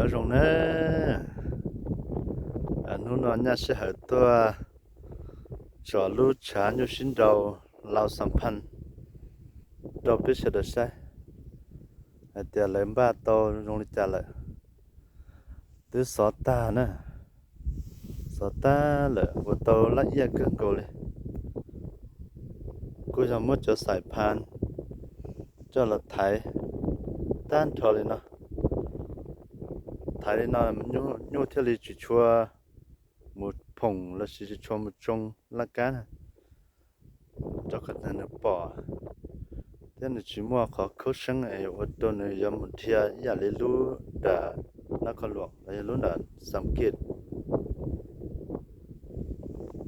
Nyob zoo na, hnub no nyaj sij hawm tuaj tso lub tshav nyuj sib nraus Lau Xam Phaj rau peb sawv daws saib hais tias lawv npaj tau zoo li cas lawm. Twb xov tag na, xov tag lawm ua tau laj iaj kawg nkaus li. Kuj yog muab cov xais phan coj los thaiv tag nrho li no. Thaiv li no nyuj thiaj li tsis tshua mus phoom los sis tsis tshua mus tsoo laj kab na, rau qhov tias nws pom thiab nws tsis muaj qhov khaub seeb es ua rau nws yuav mus dhia ib yam li lub nram Nab Khoj Luam los yog lub nram Xam Kij.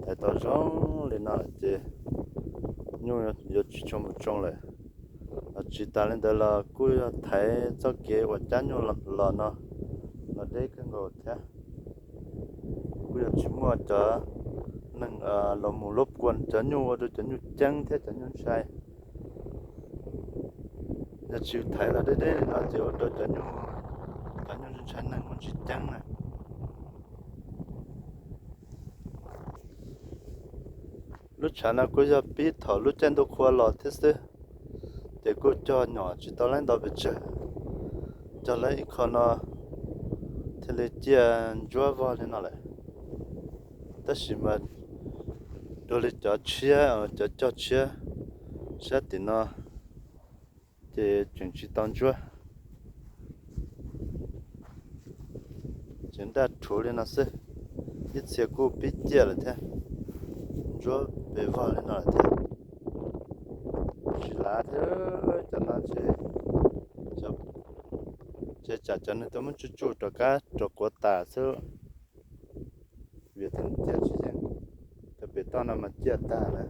Thaiv tau zoo li no lawm ces nyuj yuav tsis tshua mus tsoo lawm. Tsis tas li ntawd los kuj yog thaiv txoj kev uas cab nyuj los no los deb kawg nkaus thiab. Kuj yog tsis muaj cov neeg los mus lub kua cov nyuj ua rau cov nyuj ceeb thiab cov nyuj ntshai. Yog tsis thaiv los deb deb li no ces ua rau cov nyuj, cov nyuj ntshai neeg muaj tsis ceeb na. Lub tshav no kuj yog pib thaum lub caij ntuj qhua los thiab xwb, ces kuj cog nyom tsis tau laib ntau pes tsawg, cog laib ib qho no thiaj li ciaj ntsuab vog li no lawm. Tab sis mas dua li cov tshiab, cov cog tshiab sab tim no ces tseem tsis tau ntsuab, tseem nraj rhuv li no xwb. Ib txhia kuj pib ciaj lawm thiab, ntsuab pes vog li no lawm thiab. Tsis lav thiab cov no ces, ces tsam cov neeg tuaj muab tsuj tsuj rov qab rau quav tas xwb. Vim tias ciaj tsis yeej, cov pem toj no mas ciaj tag lawm.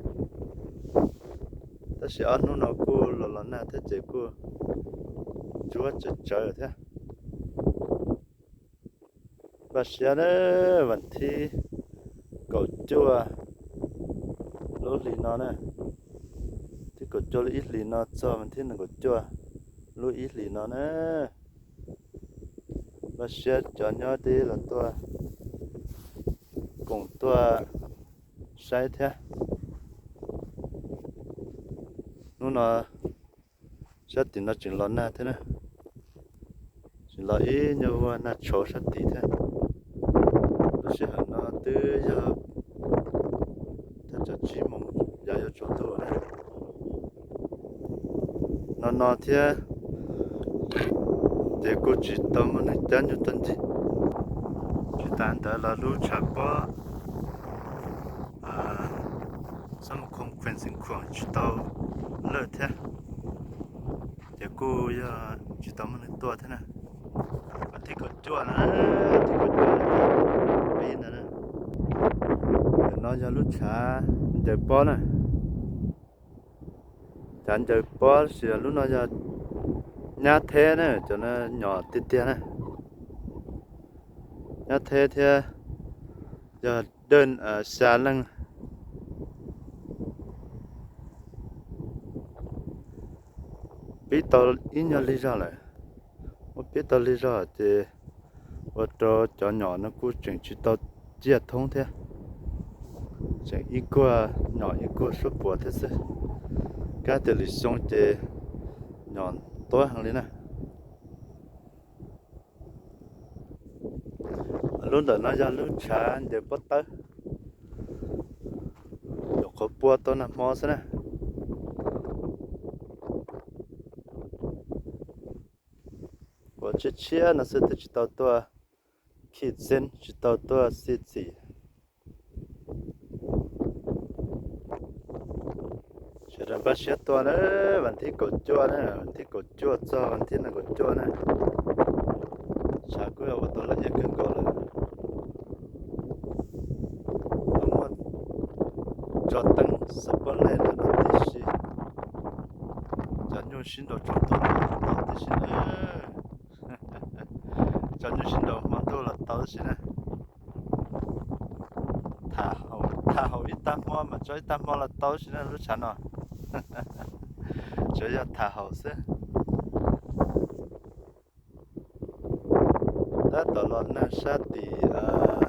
Tab sis ob hnub no kuj los los nag thiab ces kuj ntsuab tsawv tsawv thiab. Npaj siab na, vas thib kaum cuaj lub hlis no na, thib kaum cuaj lub ib hlis no txog vas thib nees nkaum cuaj lub ib hlis no na. Npaj siab cov nyob teb los tuaj koom tuaj saib thiab. Hnub no sab tim no tseem los nag thiab na, tseem los ib nyuag vuag nag tshauv sab tid thiab. Lub sij hawm no twb yog thaj tsam tsib moos yav yuav tsaus ntuj na. No no thiab ces kuj tsis tau muaj neeg cab nyuj tuaj ncig. Tsis tas ntawd los lub tshav pob xab ma khoo khuees xeem khuam tsis tau lawj thiab, ces kuj yog tsis tau muaj neeg tuaj thiab na. Vas thib kaum cuaj na, thib kaum cuaj peb ntawd na. Cov no yog lub tshav ncaws pob na. Tshav ncaws pob sis lub no yog nyab theb na, cov no nyom tiag tiag na. Nyab theb thiab yog dawj xya leej. Pib tau ib nyuag lig zog lawm, muab pib tau lig zog ces ua rau cov nyom no kuj tseem tsis tau ciaj thoob thiab, tseem ib kuag nyom ib kuag suab puas thiab xwb. Kab tias lwm xyoo ces nyom tuab heev li na. Lub ntawm no yog lub tshav ncaws pob tawb, nyuam qhuav pua tau nag hmo xwb na. Ua tshiab tshiab no xwb twb tsis tau tuaj khij txeeb tsis tau tuaj xij txim. Sawv daws npaj siab tuaj na, vas thib kaum cuaj na, vas thib kaum cuaj txog vas thib nees nkaum cuaj na. Tshav kuj yog ua tau laj iab kawg nkaus lawm. Muaj tso teeb xov pob lej lawm no tib si, cov nyuj sib nraus tsaus ntuj tib si na. Cov nyuj sib nraus hmo ntuj los tau tib si na. Tham haus, tham haus ib tag hmo mas tso ib tag hmo los tau tib si na lub tshav no. Tsuas yog tham haus xwb. tab tom los nag sab tim